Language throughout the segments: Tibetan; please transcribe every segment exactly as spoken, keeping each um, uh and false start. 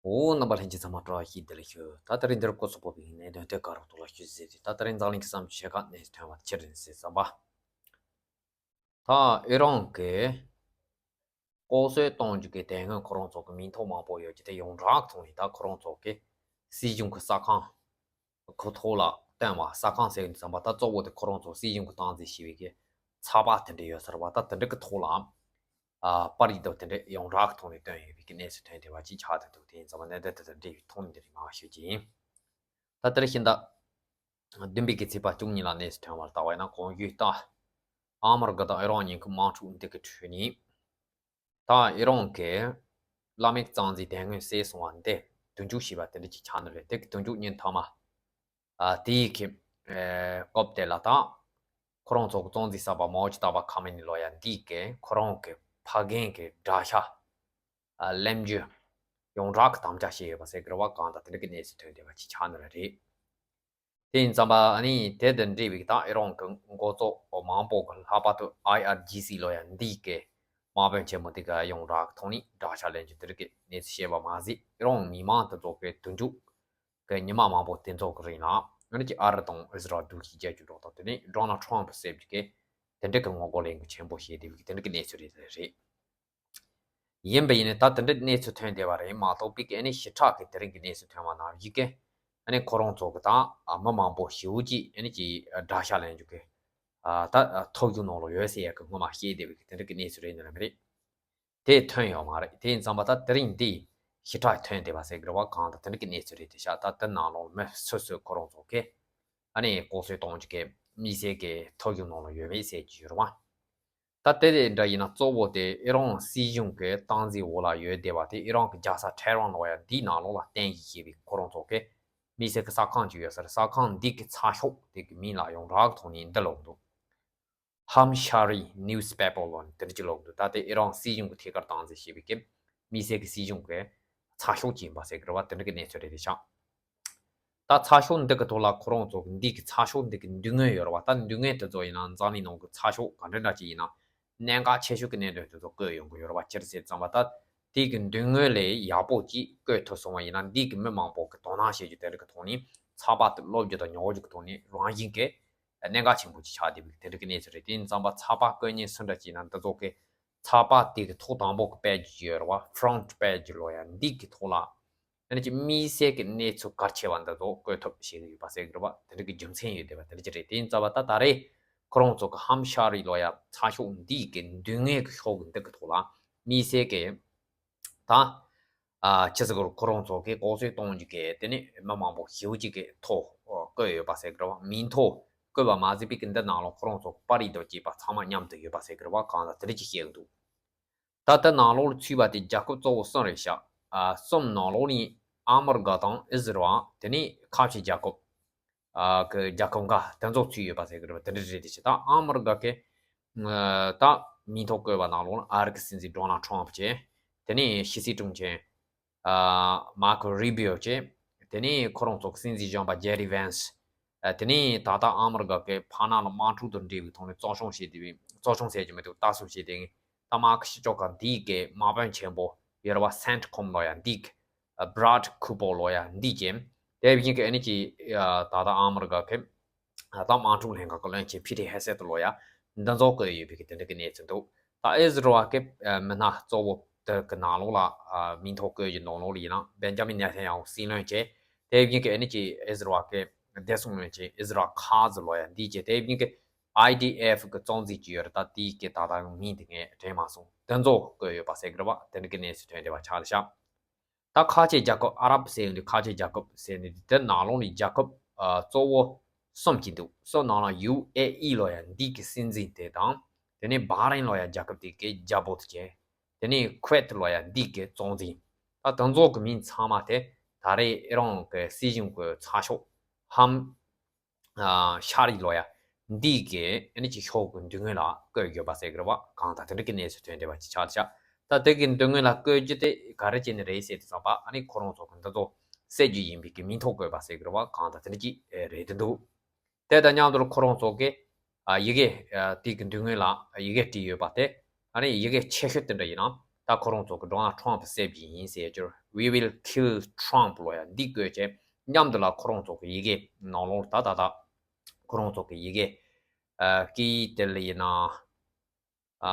འོ། རྣམ་པ་ལྷན་རྒྱས་ཚང་མ་བཀྲ་ཤིས་བདེ་ལེགས་ཞུ། ད་དེ་རིང་འདིར་སྐོར་ཚོགས་པོ་བའི་གནད་དོན་དེ་ག་རོགས་ཐོག་ལ་ཞུ་ཟེར་ཏེ། ད་དེ་རིང་འཛམ་གླིང་གི་བསམ་ཚུལ་ཆེ་ཁག་གནས་ཚུལ་ཐོན་པ་ཕྱིར་རིང་ཟེར་བསམ་པ། ད་ཨི་རན་གྱི་ལྐོག་གསོད་གཏོང་རྒྱུ་གི་དེ་སྔོན་ཁོ་རང་ཚོ་གི་མིང་ཐོ་མང་པོ་ཡོད་རྒྱུ་དེ་ཡོངས་གྲགས་ཐོག་ནས། ད་ཁོ་རང་ཚོ་གི་སྲིད་གཞུང་གི་ས་ཁང་ཁོ་ཐོག་ལ་བཏོན་པ། ས་ཁང་ཟེར་ཙམ་པ་ད་གཙོ་བོ་དེ་ཁོ་རང་ཚོ་སྲིད་གཞུང་གི་སྟངས་འཛིན་བྱེད་པའི་གི་ཚགས་པར་དེ་འདྲ་ཡོད་ས་རེད་པ། ད་དེ་འདྲ་གི་ཐོག་ལ་ཨ་པར་རིས་དང་དེ་འདྲ་ཡོངས་གྲགས་ཐོག་ནས་བཏོན་ཡོད་པའི་གི་གནས་ཚུལ་ཐོན་བསྡད་པ་ཅིག་ཆགས་བསྡད་འདུག་དེ་ཡིན་ཙང་གནད་དོན་དེ་དང་འབྲེལ་བའི་ཐོག་ནས་འདི་རིགས་མར་ཞུ་རྒྱུ་ཡིན། ད་དེར་ཕྱིན་ད། བདུན་པའི་གི་ཚེས་པ་བཅུ་གཉིས་ལ་གནས་ཚུལ་ཐོན་པར་བལྟ་བ་ཡིན་ན། གོང་ཞུས་ལྟར་ཨ་མི་རི་ཀ་དང་ཨི་རན་གཉིས་ཀྱི་དམག་འཁྲུག་འདི་གི་ཁྲོད་ནས། ད་ཨི་རན་གྱི་བླ་མེད་གཙང་རྩིས་དེ་སྔོན་བསད་སོང་བ་འདི་དུར་འཇུག་བྱས་པ་དེ་འདྲ་ཅིག་ཆགས་ནི་རེད། དེ་གི་དུར་འཇུག་བརྙན་ཐུང་མ། ཨ་དེའི་གི་ཨེ་སྐབས་དེ་ལ་ད་ཁོ་རང་ཚོ་གི་གཙང་རྩིས་གསར་པ་མའོ་ཅི་ཏཱ་པ་ཁ་མེ་ནི་ལོ་ཡ་འདི་གི་ཁོ་རང་གི་ཕ་རྒན་གི་དགྲ་ཤ་ཨ་ལེན་རྒྱུ་ཡོངས་གྲགས་ཀྱི་དམ་བཅའ་བྱས་ཡོད་པ་ཟེར་གི་རེད་པ། གང་ལྟར་དེ་འདྲ་གི་གནས་ཚུལ་ཐོན་བསྡད་པ་ཅིག་ཆགས་ནི་རེད། དེ་ཡིན་ཙམ་པ་ཨ་ནི་དེ་དང་འབྲེལ་བའི་ད་ཨི་རན་གྱི་འགོ་གཙོ་མང་པོ་གི་ལྷག་པར་དུ་ཨའི་ཨར་ཇི་སི་ལོ་ཡ་འདི་གི་དམག་དཔོན་ཆེན་མོ་དེ་ག་ཡོངས་གྲགས་ཐོག་ནས་དགྲ་ཤ་ལེན་རྒྱུ་དེ་རིགས་ཀྱི་གནས་ཚུལ་བཤད་པ་མ་ཟད། ཨི་རན་མི་མང་དེ་ཚོ་གི་དུར་འཇུག་གི་ཉི་མ་མང་པོ་དེ་ཚོ་གི་རིང་ལ་ཨ་ནི་ཅིག་ཨ་རི་དང་ཨི་ཟི་རལ་འགྲུལ་བཞུད་རྒྱག་རྒྱུ་འགྲོ་སྟངས། དེ་ནས་ཌོ་ནལ་ཊམ་ཕུ་ཟེར་རྒྱུ་གི་དེ་འདྲ་གི་ངོ་རྒོལ་ལས་འགུལ་ཆེན་པོ་བྱས་བསྡད་པའི་དེ་འདྲ་གི་གནས་ཚུལ་རེད་རེད། ཡིན་པ་ཡིན་ནའི་ད་དེ་འདྲ་གནས་ཚུལ་ཐོན་བསྡད་པ་རེད་མ་གཏོགས་པའི་གི་ཨ་ནི་ཞེ་དྲག་གི་དེ་རིང་གི་གནས་ཚུལ་ཐོན་པ་ནང་བཞིན་གི་ཨ་ནི་ཁོ་རང་ཚོ་གི་ད་ཨ་མི་མང་པོ་ཞེ་པོ་ཅིག་ཨ་ནི་ཅིག་དགྲ་ཤ་ལེན་རྒྱུ་གི་ཨ་ད་ཨ་ཐོ་རྒྱུག་ནང་ལ་ཡོད་ཟེར་ཡ་གི་སྔོན་མ་བཤད་བསྡད་པའི་གི་དེ་འདྲ་གི་གནས་ཚུལ་རེད་ནི་རེད་མི་རེད། དེ་ཐོན་ཡོད་མ་རེད། དེ་ཡིན་ཙམ་པ་ད་དེ་རིང་འདི་ཞེ་དྲག་ཐོན་བསྡད་པ་ཟེར་གི་རེད་པ། གང་ལྟར་དེ་འདྲ་གི་གནས་ཚུལ་རེད་དེ་ཤག་ད་དེ་ནང་ལོགས་མི་སོ་སོས་ཁོ་རང་ཚོ་གི་ཨ་ནི་ལྐོག་གསོད་གཏོང་རྒྱུ་གི་དམིགས་བསལ་གི་ཐོ་རྒྱུག་ནང་ལ་ཡོད་མེད་ཟེར་གྱི་ཡོད་རེད་པ། ད་དེ་དེ་འདྲ་ཡིན་ན་གཙོ་བོ་དེ་ཨི་རན་སྲིད་གཞུང་གི་སྟངས་འཛིན་འོག་ལ་ཡོད་བསྡད་པ་དེ། ཨི་རན་གྱི་རྒྱལ་ས་ཐེ་རན་ལོ་ཡ་འདིའི་ནང་ལོགས་ལ་རྟེན་གཞི་བྱས་པའི་ཁོ་རང་ཚོ་གི་དམིགས་བསལ་གྱི་གསར་ཁང་ཅིག་ཡོད་ས་རེད། གསར་ཁང་འདི་གི་ཚགས་ཤོག་དེ་གི་མིང་ལ་ཡོངས་གྲགས་ཐོག་ནས་འདི་ལབ་འདུག་ཧམ་ཤ་རི་ནིའུ་སི་པེ་པར་ལབ་ནས་དེ་འདྲ་ཅིག་ལབ་འདུག་ད་དེ་ཨི་རན་སྲིད་གཞུང་གི་ཐད་ཀར་སྟངས་འཛིན་བྱས་པའི་གི་དམིགས་བསལ་གྱི་སྲིད་གཞུང་གི་ཚགས་ཤོག་ཅིག་ཡིན་པ་ཟེར་གི་རེད་པ། དེ་འདྲ་གི་གནས་ཚུལ་རེད་དེ་ཤག་ད་ཚགས་ཤོག་འདི་གི་ཐོག་ལ་ཁོ་རང་ཚོ་གི་འདི་གི་ཚགས་ཤོག་འདི་གི་མདུན་ངོས་ཡོད་རེད་པ། ད་མདུན་ངོས་དེ་ཚོ་ཡིན་ན་འཛམ་གླིང་ནང་གི་ཚགས་ཤོག་ག་འདྲ་འདྲ་ཅིག་ཡིན་ན་གནད་འགག་ཆེ་ཤོས་ཀྱི་གནད་དོན་དེ་ཚོ་བཀོད་ཡོང་གི་ཡོད་རེད་པ། སྤྱིར་ཟེར་ཙམ་པ་ད་དེ་གི་མདུན་ངོས་ལས་ཡག་པོ་ཅིག་བཀོད་ཐུབ་སོང་བ་ཡིན་ན་འདི་གི་མི་མང་པོ་གི་དོ་སྣང་བྱེད་རྒྱུ་དེ་འདྲ་གི་ཐོག་ནས། ཚགས་པར་དེ་ཀློག་རྒྱུ་དང་ཉོ་རྒྱུ་གི་ཐོག་ནས་རང་བཞིན་གྱི་གནད་འགག་ཆེན་པོ་ཅིག་ཆགས་བསྡད་པའི་དེ་འདྲ་གི་གནས་ཚུལ་རེད། དེ་ཡིན་ཙམ་པ་ཚགས་པར་བཀོད་མཁན་སུ་འདྲ་ཅིག་ཡིན་ན་འདི་ཚོ་གི་ཚགས་པར་དེ་གི་ཐོག་དང་པོ་གི་པེ་ཇི་ཡོད་རེད་པ། ཕོ་རོན་ཊི་པེ་ཇི་ལབ་ཡ་འདི་གི་ཐོག་ལ་ཨ་ནི་ཅིག་དམིགས་བསལ་གྱི་གནས་ཚུལ་གལ་ཆེ་བ་འདི་ཚོ་བཀོད་ཐབས་བྱེད་ཀྱི་ཡོད་པ་ཟེར་གྱི་རེད་པ། དེ་འདྲ་གི་རྒྱུ་མཚན་ཡོད་བསྡད་པ་དེ་འདྲ་ཅིག་རེད། དེ་ཡིན་ཙམ་པ་ད་ད་རེས་ཁོ་རང་ཚོ་གི་ཧམ་ཤ་རི་ལབ་ཡ་ཚགས་ཤོག་འདི་གི་མདུན་ངོས་ཀྱི་ཤོག་གུ་འདི་གི་ཐོག་ལ་དམིགས་བསལ་གྱི་ད་ཨ་ཅི་ཟེར་དགོས་རེད། ཁོ་རང་ཚོ་གི་ལྐོག་གསོད་གཏོང་རྒྱུ་གི་དེ་ནི་མི་མང་པོ་ཞེ་པོ་ཅིག་གི་ཐོ་བཀོད་ཡོད་པ་ཟེར་གྱི་རེད་པ། མིང་ཐོ་བཀོད་པ་མ་ཟད་པའི་གི་འདི་ནང་ལ་ཁོ་རང་ཚོ་པར་རིས་དང་བཅས་པ་ཚང་མ་མཉམ་དུ་ཡོད་པ་ཟེར་གྱི་རེད་པ། གང་ལ་དེ་འདྲ་ཅིག་བཤད་ཀྱི་འདུག་ད་ལྟ་ནང་ལོགས་ལ་ཚུད་པ་དེ་རྒྱལ་ཁབ་གཙོ་བོ་གསུམ་རེད་ཤག་ཨ་གསུམ་ནང་ལོགས་ནས་ཨ་མི་རི་ཀ་དང་ཨི་ཟི་རལ། དེ་ནས་ཁ་ཆེ་རྒྱལ་ཁབ་ཨ་གི་རྒྱལ་ཁབ་འགའ་དེ་ཚོ་ཚུད་ཡོད་པ་ཟེར་གི་རེད་པ། དེ་འདྲ་རེད་དེ་ཤག་ད་ཨ་མི་རི་ཀ་གི་ཨ་ད་མིང་ཐོ་བཀོད་པ་ནང་ལོགས་ལ་ཨ་རི་གི་སྲིད་འཛིན་ཌོ་ནལ་ཊམ་ཕུ་བྱས། དེ་ནས་ཕྱི་སྲིད་དྲུང་ཆེ་ཨ་མར་ཁོ་རུ་བྷི་ཡོ་བྱས། དེ་ནས་ཁོ་རང་ཚོ་གི་སྲིད་འཛིན་གཞོན་པ་ཇེ་ཌི་ཝན་སི། ཨ་དེ་ནས་ད་ལྟ་ཨ་མི་རི་ཀ་གི་ཕ་ནང་ལ་དམག་འཁྲུག་དང་འབྲེལ་བའི་ཐོག་ནས་བཙོན་བྱུང་བྱས་བསྡད་པའི། བཙོན་བྱུང་ཟེར་རྒྱུ་མི་འདུག་ལྟ་སྲུང་བྱས་བསྡད་མཁན་ད་མར་ཁོ་ཕྱི་ཕྱོགས་ཁག་འདི་གི་དམག་དཔོན་ཆེན་པོ་ཡོད་རེད་པ། སེན་ཊི་ཁོམ་ལབ་ཡ་འདི་གི་ཨ་བྷི་རཊ་ཁུ་པར་ལབ་ཡ་འདི་གི་དེ་བཞིན་གི་ཨ་ནི་ཅིག་ཨ་ད་ལྟ་ཨ་མི་རི་ཀ་གི་ཨ་ད་དམག་འཁྲུག་ལྷན་ཁང་གི་བློན་ཆེན་ཕི་ཊི་ཧེ་སེད་ལབ་ཡ་འདི་ཚོ་བཀོད་ཡོད་པའི་གི་དེ་འདྲ་གི་གནས་ཚུལ་འདུག་ད་ཨི་ཟི་རལ་གི་ཨ་མི་སྣ་གཙོ་བོ་དེ་གི་ནང་ལོགས་ལ་ཨ་མིང་ཐོ་བཀོད་རྒྱུ་ནང་ལོགས་ལ་ཡིན་ན་བེན་ཇ་མིན་ནེ་ཐན་ཡ་ཧུ་སྲིད་བློན་བྱས། དེ་བཞིན་གི་ཨ་ནི་ཅིག་ཨི་ཟི་རལ་གི་བདེ་སྲུང་བློན་ཆེན་ཨི་ཟི་རལ་ཁ་ཛི་ལབ་ཡ་འདི་བྱས། དེ་བཞིན་གི་ཨའི་ཌི་ཨེཕ་གི་གཙོ་འཛིན་ཅིག་ཡོད་རེད། ད་དེའི་གི་ད་ལྟ་མིང་དེ་ངས་དྲན་མ་སོང་། དེ་ཚོ་བཀོད་ཡོད་པ་ཟེར་གི་རེད་པ། དེ་འདྲ་གི་གནས་ཚུལ་ཐོན་བསྡད་པ་ཆགས་བཞག་ད་ཁ་ཆེ་རྒྱལ་ཁབ་ཨ་རབ་ཟེར་ཡོང་དུས་ཁ་ཆེ་རྒྱལ་ཁབ་ཟེར་ནས་དེ་ནང་ལོགས་ནས་རྒྱལ་ཁབ་ཨ་གཙོ་བོ་གསུམ་ཅིག་འདུག་གསུམ་ནང་ལ་ཡུ་ཨེ་ཨི་ལབ་ཡ་འདི་གི་སྲིད་འཛིན་དེ་དང་། དེ་ནས་བྷ་རེན་ལབ་ཡ་རྒྱལ་ཁབ་དེ་གི་རྒྱལ་པོ་དེ་བྱས། དེ་ནས་ཁུ་ཝེད་ལབ་ཡ་འདི་གི་གཙོ་འཛིན། ད་དེ་ཚོ་གི་མིང་ཚང་མ་དེ་ད་རེས་ཨི་རན་གི་སྲིད་གཞུང་གི་ཚགས་ཤོག་ཧམ་ཨ་ཤ་རི་ལབ་ཡ་འདི་གི་ཨ་ནི་ཅིག་ཤོག་གི་མདུན་ངོས་ལ་བཀོད་ཡོད་པ་ཟེར་གི་རེད་པ། གང་ལྟར་དེ་འདྲ་གི་གནས་ཚུལ་ཐོན་བསྡད་པ་ཅིག་ཆགས་བཞག་ད་དེ་གི་མདུན་ངོས་ལ་བཀོད་རྒྱུ་དེ་ག་རེ་བྱས་ནས་རེད་ཟེར་དུས་ཙམ་པ། ཨ་ནི་ཁོ་རང་ཚོ་གི་འདི་ཚོ་བསད་རྒྱུ་ཡིན་པའི་གི་མིང་ཐོ་བཀོད་པ་ཟེར་གི་རེད་པ། གང་ལྟར་དེ་འདྲ་ཅིག་རེད་དེ་འདུག་དེ་དང་མཉམ་དུ་ཁོ་རང་ཚོ་གི་ཨ་ཡི་གེ་ཨ་དེ་གི་མདུན་ངོས་ལ་ཡི་གེ་བྲིས་ཡོད་པ་དེ། ཨ་ནི་ཡི་གེ་ཆེ་ཤོས་དེ་འདྲ་ཡིན་ན། ད་ཁོ་རང་ཚོ་གི་ཌོ་ནལ་ཊམ་བསད་རྒྱུ་ཡིན་ཟེར་རྒྱུར། We will kill Trump ལོ་ཡ་འདི་བཀོད་བྱས་མཉམ་དུ་ལ་ཁོ་རང་ཚོ་གི་ཡི་གེ་ནང་ལོགས་ད་ད་ད་ཁོ་རང་ཚོ་གི་ཡི་གེ་ཨ་ཀི་དེ་ལ་ཡིན་ན། ཨ་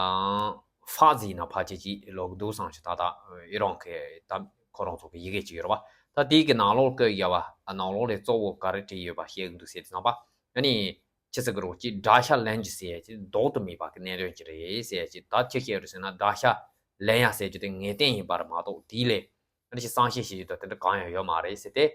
ཧྥ་ཟི་ན་ཕལ་ཆེར་ཅིག་ལོག་འདུག་བསམ་ཞིག་ད་ལྟ་ཨི་རན་གི་ད་ཁོ་རང་ཚོ་གི་ཡི་གེ་ཅིག་ཡོད་རེད་བ། ད་དེའི་གི་ནང་ལོགས་བཀོད་ཡོད་བ། ཨ་ནང་ལོགས་ལས་གཙོ་བོ་ག་རེ་བྲིས་ཡོད་པ་ཤེས་གི་འདུག་ཟེར་དུས་ཙམ་པ། ཨ་ནི་ཅི་ཟེར་གི་རེད་ཅིག་དགྲ་ཤ་ལེན་རྒྱུ་ཟེར་ཡ་ཅིག་ལྡོག་ཏུ་མེད་པ་གི་གནད་དོན་ཅིག་རེད་ཟེར་ཡ་ཅིག་ད་ཁྱེད་ཤེས་རེད་ཟེར་ན་དགྲ་ཤ་ལེན་ཡ་ཟེར་རྒྱུ་དེ་ངེས་གཏན་ཡིན་པ་རེད་མ་གཏོགས་དེའི་ལས། ཨ་ནི་ཅིག་བསམ་ཤེས་བྱེད་རྒྱུ་དང་དེ་འདྲ་གང་ཡང་ཡོད་མ་རེད་ཟེར་ཏེ།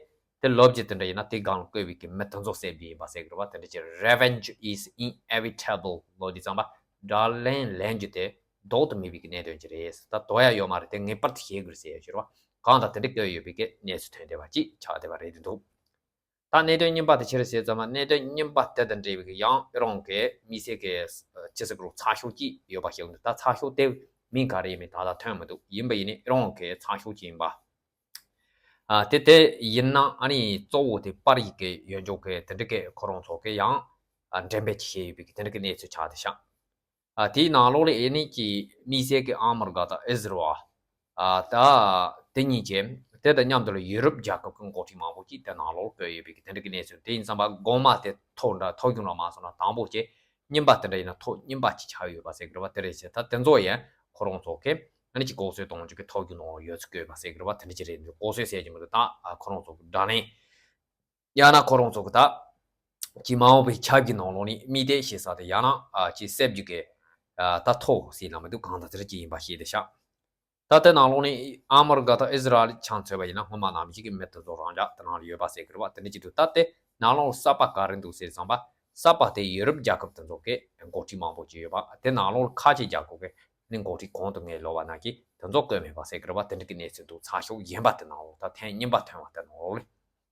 དེ་ལབ་རྒྱུ་དེ་འདྲ་ཡིན་ན་དེ་སྒང་ལ་བཀོད་པའི་གི་མི་དེ་ཚོ་བསད་རྒྱུ་ཡིན་པ་ཟེར་གི་རེད་བ། དེ་འདྲ་ཅིག Revenge is inevitable ལབ་དུས་ཙམ་པ། དགྲ་ལན་ལེན་རྒྱུ་དེ་ལྡོག་ཏུ་མེད་པའི་གི་གནད་དོན་ཅིག་རེད། ད་ལྡོག་ཡ་ཡོད་མ་རེད། དེ་ངེས་པར་དུ་བྱེད་དགོས་ཟེར་ཡ་ཅིག་རེད་བ། གང་ལྟར་དེ་འདྲ་བཀོད་ཡོད་པའི་གི་གནས་ཚུལ་ཐོན་བསྡད་པ་ཅིག་ཆགས་བསྡད་པ་རེད་འདུག་ད་གནད་དོན་རྙིང་པ་དེ་ཅི་རེད་ཟེར་ཙམ་པ། གནད་དོན་རྙིང་པ་དེ་དང་འབྲེལ་བའི་ཡང་ཨི་རན་གྱི་དམིགས་བསལ་གྱི་ཅི་ཟེར་དགོས་རེད། ཚགས་ཤོག་ཅིག་ཡོད་པ་ཞིག་འདུག་ད་ཚགས་ཤོག་དེ་མིང་ག་རེ་ཡིན་མིན་ད་ལྟ་ཐོན་མི་འདུག་ཡིན་པ་ཡིན་ནའི་ཨི་རན་གྱི་ཚགས་ཤོག་ཅིག་ཡིན་པ། ཨ་དེ་དེ་ཡིན་ན་ཨ་ནི་གཙོ་བོ་དེ་པར་རིས་ཀྱི་ཡོད་འཇོག་གི་དེ་འདྲ་གི་ཁོ་རང་ཚོ་གི་ཡང་ཨ་འགྲེམས་སྤེལ་ཅིག་བྱས་ཡོད་པའི་གི་དེ་འདྲ་གི་གནས་ཚུལ་ཆགས་བསྡད་ཤག་ཨ་དེའི་ནང་ལོགས་ལ་ཨེ་ནི་ཀྱི་དམིགས་བསལ་གྱི་ཨ་མི་རི་ཀ་དང་ཨི་ཟི་རལ། ཨ་ད་དེ་གཉིས་ཀྱི་དེ་དང་མཉམ་དུ་ལ་ཡུ་རོབ་རྒྱལ་ཁབ་ཀྱི་འགོ་ཁྲིད་མང་པོ་ཅིག་དེ་ནང་ལོགས་བཀོད་ཡོད་པའི་གི་དེ་འདྲ་གི་གནས་ཚུལ། དེ་ཡིན་ཙམ་པ་གོང་མ་དེ་ཐོ་འདྲ་ཐོ་རྒྱུགས་ལ་མ་སོང་ན་དང་པོ་ཀྱི་རྙིང་པ་དེ་འདྲ་ཡིན་ན་ཐོ་རྙིང་པ་ཅིག་ཆགས་ཡོད་པ་ཟེར་གི་རེད་བ། དེ་རེད་ཟེར། ད་དེ་ཚོ་ཡང་ཁོ་རང་ཚོ་གི་ཨ་ནི་ཅིག་ལྐོག་གསོད་གཏོང་རྒྱུ་གི་ཐོ་རྒྱུགས་ནང་ཡོད་ཚུལ་བཀོད་པ་ཟེར་གི་རེད་བ། དེ་འདྲ་ཅིག་རེད་འདུག་ལྐོག་གསོད་ཟེར་གྱི་མི་འདུག་ད་ཨ་ཁོ་རང་ཚོ་གི་དགྲ་ལན། ཡང་ན་ཁོ་རང་ཚོ་གི་ད་ཅིག་མ་འོངས་པའི་ཆབ་ཀྱི་ནང་ལོགས་ནས་རྨས་དད་བྱེད་ས་དེ་ཡང་ན་ཨ་ཅིག་བསད་རྒྱུ་གི་ཨ་ད་ཐོ་ཟེར་ན་མི་འདུག་གང་ལྟར་དེ་འདྲ་ཅིག་ཡིན་པ་ཤེས་བསྡད་ཤག་ད་ལྟའི་ནང་ལོགས་ནས་ཨ་མི་རི་ཀ་དང་ཨི་ཟི་རལ་ཆ་མཚོན་པ་ཡིན་ན་སྔོན་མ་ནང་བཞིན་གྱི་མི་དེ་ཚོ་རང་འཇགས་དེ་ནང་ལ་ཡོད་པ་ཟེར་གི་རེད་བ། དེ་འདྲ་ཅིག་འདུག་ད་ལྟའི་ནང་ལོགས་གསར་པ་ག་རེ་འདུག་ཟེར་བསམ་པ། གསར་པ་དེ་ཡུ་རོབ་རྒྱལ་ཁབ་དེ་ཚོ་གི་འགོ་ཁྲིད་མང་པོ་ཅིག་ཡོད་པ། དེ་ནང་ལོགས་ཁ་ཆེ་རྒྱལ་ཁབ་ཀྱི་ནི་འགོ་ཁྲིད་གོང་དུ་ངས་ལབ་པ་ནང་བཞིན་དེ་ཚོ་བཀོད་མེད་པ་ཟེར་གི་རེད་བ། དེ་འདྲ་གི་གནས་ཚུལ་འདུག་ཚགས་ཤོག་གཞན་པ་དེ་ནང་ལོགས་ད་ཐེངས་རྙིང་པ་ཐོན་པ་དེ་ནང་ལོགས་ལ།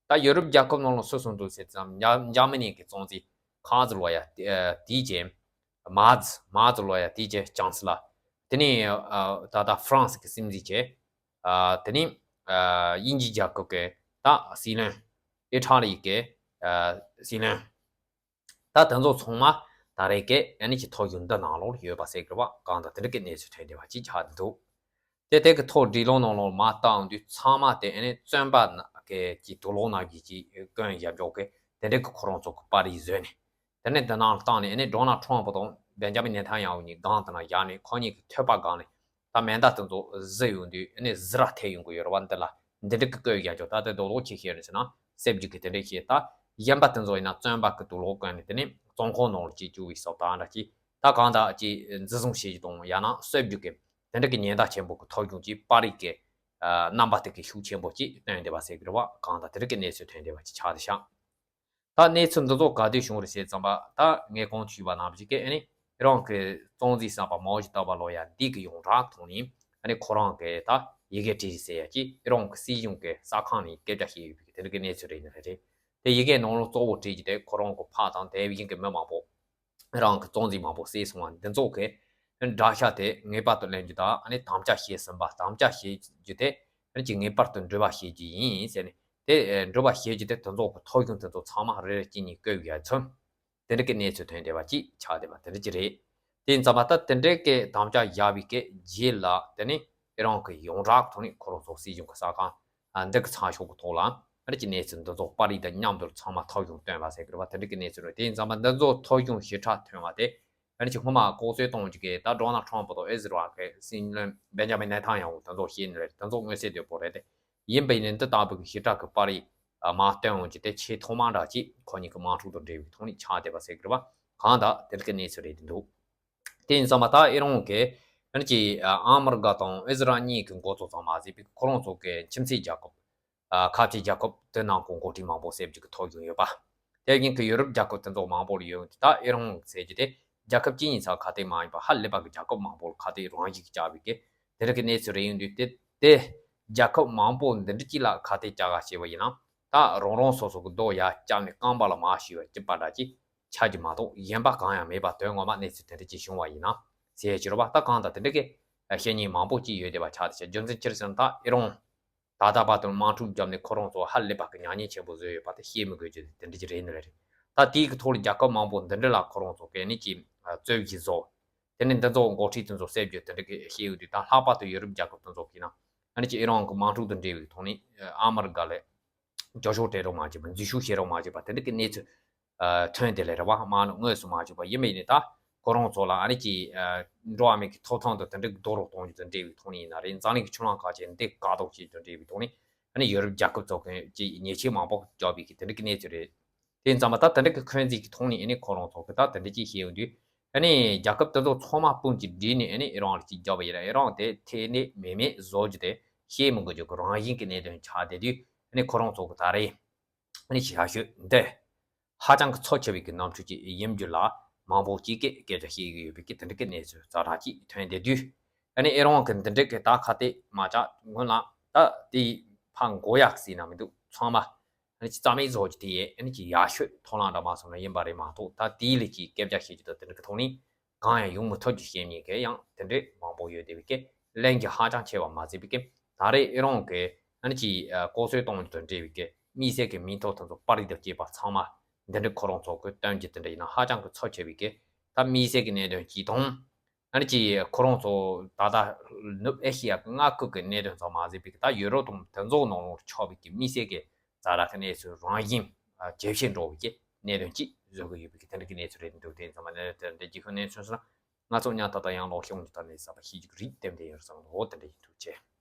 ད་ཡུ་རོབ་རྒྱལ་ཁབ་ནང་ལ་སུ་སུ་འདུག་ཟེར་ཙམ། འཇར་འཇར་མ་ནི་གི་གཙང་རྩིས་ཁ་ཛི་ལོ་ཡ་དེའི་ཅན། མར་ཛི་མར་ཛི་ལོ་ཡ་དེའི་ཅན་ཅང་སི་ལ། དེ་ནས་ད་ལྟ་ཧྥ་རན་སི་གི་སྲིད་འཛིན་བྱས། དེ་ནས་དབྱིན་ཇིའི་རྒྱལ་ཁབ་ཀྱི་ད་སྲིད་བློན། ཨི་ཊ་ལི་གི་སྲིད་བློན། ད་དེ་ཚོ་ཚང་མ་ད་རེས་ཀྱི་ཨ་ནི་ཀྱི་ཐོ་རྒྱུགས་འདི་ནང་ལོགས་ཡོད་པ་ཟེར་གི་རེད་བ། གང་ལྟར་དེ་འདྲ་གི་གནས་ཚུལ་ཐོན་བསྡད་པ་ཅིག་ཆགས་འདུག་དེ་དེ་གི་ཐོ་འབྲི་ལོང་ནང་ལོགས་མ་བཏང་དུས་ཚང་མ་དེ་ཨ་ནི་བཙོན་པ་ན་གི་ཀྱི་དུག་ལོག་ནང་གི་ཀྱི་བཀོན་ཡ་འཇོག་གི་དེ་འདྲ་གི་ཁོ་རང་ཚོ་གི་པར་རིས་བཟོས་ནས། དེ་ནས་དེ་ནང་བཏང་ནས་ཨ་ནི་ཌོ་ནལ་ཊམ་ཕུ་དང་བེན་ཇ་མིན་ནེ་ཐན་ཡ་ཧུ་གཉིས་སྒང་དེ་ན་བཞག་ནས་ཁོ་གཉིས་ཀྱི་ཐོད་པ་སྒང་ནས། ད་མེ་མདའ་དེ་ཚོ་བཟི་ཡོང་དུས་ཨ་ནི་བཟི་ར་ཐེབས་ཡོང་གི་ཡོད་རེད་བ། འདི་ལ་འདི་འདྲ་གི་བཀོད་ཡ་འཇོག་ད་ལྟ་རྡོག་རྡོག་ཅིག་བཤད་རེད་ཟེར་ན་བསད་རྒྱུ་གི་དེ་འདྲ་བཤད། ད་གཞན་པ་དེ་ཚོ་ཡིན་ན་བཙོན་པ་གི་དུག་ལོག་བཀོན་ནས་དེ་ནས་བཙོན་ཁང་ནང་ལ་ཅིག་བཅུག་པའི་སོགས་དང་འདྲ་ཅིག་ད་གང་ལྟར་ཅིག་འཛིན་བཟུང་བྱེད་རྒྱུ་དང་ཡང་ན་གསོད་རྒྱུ་གི་དེ་འདྲ་གི་ཉེན་བརྡ་ཆེན་པོ་གི་ཐོ་རྒྱུགས་ཀྱི་པར་རིས་ཀྱི་རྣམ་པ་དེ་གི་ཤུགས་ཆེན་པོ་ཅིག་སྟོན་བསྡད་པ་ཟེར་གི་རེད་བ། གང་ལྟར་དེ་འདྲ་གི་གནས་ཚུལ་ཐོན་བསྡད་པ་ཅིག་ཆགས་བསྡད་ཤག་ད་གནས་ཚུལ་འདི་ཚོ་ག་དུས་བྱུང་རེད་ཟེར་ཙམ་པ། ད་ངས་གོང་དུ་ཞུས་པ་ནང་བཞིན་གྱི་ཨ་ནི་ཨི་རན་གྱི་གཙང་རྩིས་གསར་པ་མའོ་ཞི་ཏཱ་པ་ལོ་ཡ་འདི་གི་ཡོངས་གྲགས་ཐོག་ནས་ཨ་ནི་ཁོ་རང་གི་ད་ཡི་གེ་བྲིས་ཟེར་ཡ་ཅིག་ཨི་རན་གྱི་སྲིད་གཞུང་གི་གསར་ཁང་ནས་སྐད་ཆ་བཤད་ཡོད་པའི་གི་དེ་འདྲ་གི་གནས་ཚུལ་རེད་ནི་རེད། དེ་ཡི་གེ་ནང་ལོགས་གཙོ་བོ་བྲིས་རྒྱུ་དེ་ཁོ་རང་གི་ཕ་དང་དེ་བཞིན་གྱི་མི་མང་པོ་ཨི་རན་གྱི་གཙང་རྩིས་མང་པོ་བསད་སོང་བ་འདི་ཚོ་གི་དགྲ་ཤ་དེ་ངེས་པར་དུ་ལེན་རྒྱུ་དང་ཨ་ནི་དམ་བཅའ་བྱས་ཟིན་པ་དམ་བཅའ་བྱེད་རྒྱུ་དེ་ཨ་ནི་ཅིག་ངེས་པར་དུ་འགྲུབ་པ་བྱེད་རྒྱུ་ཡིན་ཟེར་ནས། དེ་འགྲུབ་པ་བྱེད་རྒྱུ་དེ་དེ་ཚོ་གི་ཐོ་རྒྱུགས་དེ་ཚོ་ཚང་མ་རེ་རེ་གཅིག་གཉིས་བཀོད་ཡ་ཚུན། དེ་འདྲ་གི་གནས་ཚུལ་ཐོན་བསྡད་པ་ཅིག་ཆགས་བསྡད་པ་དེ་འདྲ་ཅིག་རེད། དེ་ཡིན་ཙམ་པ་ད་དེ་འདྲའི་གི་དམ་བཅའ་བཞག་པའི་གི་རྗེས་ལ་དེ་ནི་ཨི་རན་གི་ཡོངས་གྲགས་ཐོག་ནས་ཁོ་རང་ཚོ་སྲིད་གཞུང་གི་གསར་ཁང་འདི་གི་ཚགས་ཤོག་གི་ཐོག་ལ་ཨ་རེ་ཀྱི་གནས་ཚུལ་འདི་ཚོ་པར་རིས་དང་མཉམ་དུ་ཚང་མ་ཐོ་རྒྱུགས་བཏོན་པ་ཟེར་གི་རེད་བ། དེ་འདྲ་གི་གནས་ཚུལ་རེད། དེ་ཡིན་ཙམ་པ་འདི་ཚོ་ཐོ་རྒྱུགས་ཞིབ་ཕྲ་ཐོན་པ་དེ་ཨ་རེ་ཀྱི་སྔོན་མ་ལྐོག་གསོད་གཏོང་རྒྱུ་གི་ད་ཌོ་ནལ་ཊམ་ཕུ་དང་ཨི་ཟི་རལ་གི་སྲིད་བློན་བེན་ཇ་མིན་ནེ་ཐན་ཡ་ཧུ་དེ་ཚོ་བཤད་ནི་རེད། དེ་ཚོ་མངོན་གསལ་དོད་པོ་རེད་དེ། ཡིན་པ་ཡིན་ནའི་འདི་ལྟ་བུ་གི་ཞིབ་ཕྲ་གི་པར་རིས་མར་བཏོན་འོང་རྒྱུ་དེ་ཆེས་ཐོག་མ་འདྲ་ཅིག་ཁོ་གཉིས་ཀྱི་དམག་འཁྲུག་དང་འབྲེལ་བའི་ཐོག་ནས་ཆགས་བསྡད་པ་ཟེར་གི་རེད་བ། གང་ལྟར་དེ་འདྲ་གི་གནས་ཚུལ་རེད་འདུག་དེ་ཡིན་ཙང་མ་ད་ཨི་རན་གྱི་ཨ་ནི་ཅིག་ཨ་མི་རི་ཀ་དང་ཨི་ཟི་རལ་གཉིས་ཀྱི་འགོ་གཙོ་ཙམ་མ་ཟད་པའི་ཁོ་རང་ཚོ་གི་ཁྱིམ་མཚེས་རྒྱལ་ཁབ། ཨ་ཁ་ཆེ་རྒྱལ་ཁབ་དེ་ནང་གི་འགོ་ཁྲིད་མང་པོ་བསད་རྒྱུ་གི་ཐོ་རྒྱུགས་ཡོད་པ། དེ་བཞིན་གྱི་ཡུ་རོབ་རྒྱལ་ཁབ་དེ་ཚོ་མང་པོ་ལ་ཡོད། ད་ཨི་རན་ཟེར་རྒྱུ་དེ་རྒྱལ་ཁབ་གཅིག་གཉིས་ཙམ་ཁ་གཏད་མ་ཡིན་པ་ཧ་ལས་པ་གི་རྒྱལ་ཁབ་མང་པོ་ལ་ཁ་གཏད་རང་བཞིན་གྱི་བཅའ་བའི་གི་དེ་འདྲ་གི་གནས་ཚུལ་རེད། ཡིན་དུས་དེ་དེ་རྒྱལ་ཁབ་མང་པོ་འདི་འདྲ་གཅིག་ལ་ཁ་གཏད་བཅའ་ག་བྱས་པ་ཡིན་ན་ད་རང་རང་སོ་སོ་གི་རྡོ་ཡར་བཀྱགས་ནས་རྐང་པ་ལ་མར་གཞུས་པ་གཅིག་པ་འདྲ་གཅིག་ཆགས་རྒྱུ་མ་གཏོགས་གཞན་པ་གང་ཡང་མེད་པ་དོན་ངོ་མ་གནས་ཚུལ་དེ་འདྲ་གཅིག་བྱུང་བ་ཡིན་ན་ཟེར་གྱི་རེད་བ། ད་གང་ལྟར་དེ་འདྲ་གི་བཤད་མཁན་མང་པོ་གཅིག་ཡོད་བསྡད་པ་ཆགས་བསྡད་ཤག་རྒྱུ་མཚན་ཅི་རེད་ཟེར་ན་ད་ཨི་རན་ད་ལྟ་བར་དུ་དམག་འཁྲུག་བརྒྱབ་ནས་ཁོ་རང་ཚོ་ཧ་ལས་པ་གི་མྱ་ངན་ཆེན་པོ་བཟོས་ཡོད་པ་དེ་བཤད་མི་དགོས་རྒྱུ་དེ་འདྲ་ཅིག་རེད་ནི་རེད། ད་དེའི་གི་ཐོག་ལ་རྒྱལ་ཁབ་མང་པོ་འདི་འདྲ་ལ་ཁོ་རང་ཚོ་གི་ནི་ཅིག་རྩོད་གཞི་བཟོ། དེ་ནས་འདི་ཚོ་འགོ་ཁྲིད་དེ་ཚོ་བསད་རྒྱུ་དེ་འདྲ་གི་བཤད་ཡོད་དུས། ད་ལྷག་པར་དུ་ཡོ་རོབ་རྒྱལ་ཁབ་དེ་ཚོ་གིས་ན་ཨ་ནི་ཅིག་ཨི་རན་གི་དམག་འཁྲུག་དང་འབྲེལ་བའི་ཐོག་ནས་ཨ་མི་རི་ཀ་ལ་སྐྱོ་ཤོག་སྤྲད་རོགས་མ་བྱས་པ། འཛུལ་ཞུགས་བྱེད་རོགས་མ་བྱས་པ་དེ་འདྲ་གི་གནས་ཚུལ་ཐོན་དེ་ལས་རེད་བ། དམག་ནི་དངོས་སུ་མ་བྱས་པ་ཡིན་པ་ཡིན་ནའི། ད་ཁོ་རང་ཚོ་ལ་ཨ་ནི་ཅིག་འགྲོ་བ་མི་གི་ཐོབ་ཐང་དང་དེ་འདྲ་གི་རྡོག་རོགས་གཏོང་རྒྱུ་དང་འབྲེལ་བའི་ཐོག་ནས་ཡིན་ན་རེད། འཛམ་གླིང་གི་ཕྱོགས་ལྷུང་ཁག་ཅིག་འདི་བཀག་འགོག་བྱེད་རྒྱུ་དང་འབྲེལ་བའི་ཐོག་ནས་ཨ་ནི་ཡོ་རོབ་རྒྱལ་ཁབ་ཚོ་གིས་ཅིག་ཉེས་ཆད་མང་པོ་བཅག་པའི་གི་དེ་འདྲ་གི་གནས་ཚུལ་རེད། དེ་ཙམ་པ་ད་དེ་འདྲ་གི་འཁོན་འཛིན་གྱི་ཐོག་ནས་ཨ་ནི་ཁོ་རང་ཚོ་གིས་ད་དེ་འདྲ་ཅིག་བཤད་ཡོང་དུས། ཨ་ནི་རྒྱལ་ཁབ་དེ་ཚོ་ཚང་མ་དཔུང་གིས་སྒྲིལ་ནས་ཨ་ནི་ཨི་རན་ལ་ཅིག་རྒྱབ་པ་ཡིན་ན། ཨི་རན་དེ་ཐེ་ནས་མེ་མེ་བཟོ་རྒྱུ་དེ་བཤད་མི་དགོས་རྒྱུ་གི་རང་བཞིན་གྱི་གནད་དོན་ཆགས་བསྡད་དུས། ཨ་ནི་ཁོ་རང་ཚོ་གིས་ད་རེས་ཨ་ནི་ཞི་ཞི་ཞུ་འདི་ཧ་ཅང་གི་ཚབས་ཆེ་བའི་གི་གནམ་གྲུ་ཅིག་ཡིན་རྒྱུ་ལ་མང་པོ་ཅིག་གིས་སྐད་ཆ་བཤད་ཀྱི་ཡོད་པའི་གི་དེ་འདྲ་གི་གནས་ཚུལ་ཛ་དྲག་ཅིག་ཐོན་བསྡད་དུས། ཨ་ནི་ཨི་རན་གི་འདི་འདྲ་གི་ད་ཁ་གཏད་མ་བཅག་སྔོན་ལ་ད་དེ་ཕར་འགོ་ཡག་ཟེར་ན་མི་འདུག་ཚང་མ་ཨ་ནི་ཅིག་རྩ་མེད་བཟོ་རྒྱུ་དེ་ཡས་ཨ་ནི་ཅིག་ཡག་ཤོས་ཐོག་ལ་འདྲ་མ་སོང་ན་ཡིན་པ་རེད་མ་གཏོགས། ད་དེའི་ལས་ཀྱི་སྐད་ཆ་བཤད་རྒྱུ་དང་དེ་འདྲ་གི་ཐོག་ནས་གང་ཡང་ཡོང་མི་ཐུབ་རྒྱུ་ཞེས་ཉེས་གི་ཡང་དེ་འདྲའི་མང་པོ་ཡོད་བསྡད་པའི་གི་ལན་གྱི་ཧ་ཅང་ཆེ་བ་མ་བརྩིས་པའི་གི། ད་རེས་ཨི་རན་གི་ཨ་ནི་ཅིག་ལྐོག་གསོད་གཏོང་རྒྱུ་དང་འབྲེལ་བའི་གི་དམིགས་བསལ་གྱི་མིང་ཐོ་དེ་ཚོ་པར་རིས་དང་བཅས་པ་ཚང་མ་འདི་འདྲའི་ཁོ་རང་ཚོ་གིས་སྟོན་རྒྱུ་དེ་འདྲ་ཡིན་ན་ཧ་ཅང་གི་ཚབས་ཆེ་བའི་གི་ད་དམིགས་བསལ་གྱི་གནད་དོན་གཅིག་དང་། ཨ་ནི་ཅིག་ཁོ་རང་ཚོ་ད་ལྟ་ནུབ་ཨེ་ཤི་ཡ་གི་མངའ་ཁུལ་གྱི་གནད་དོན་ཚང་མ་ཟེར་བའི་གི་ད་ཡུ་རོབ་དང་དེ་ཚོ་ནང་ལོགས་ཆགས་པའི་གི་དམིགས་བསལ་གྱི་ཛ་དྲག་གི་གནས་ཚུལ་རང་བཞིན་ཇེ་ཆེར་འགྲོ་བའི་གི་གནད་དོན་གཅིག་བཟོ་གི་ཡོད་པའི་གི་དེ་འདྲ་གི་གནས་ཚུལ་རེད་འདུག་དེ་ཚང་མ་གནད་དོན་དེ་འདྲ་གི་གནས་ཚུལ་སོང་ན་ང་ཚོ་ཉག་ཐག་ཐག་ཡང་ལོག་ཤོང་རྒྱུ་ད་ནས་ས་པ་ཤེས་རྒྱུ་རིགས་ལྟེམ་དེ་ཡོད་བསམ་འདུག་དེ་འདྲ་ཡིན་འདུག་ཅེས།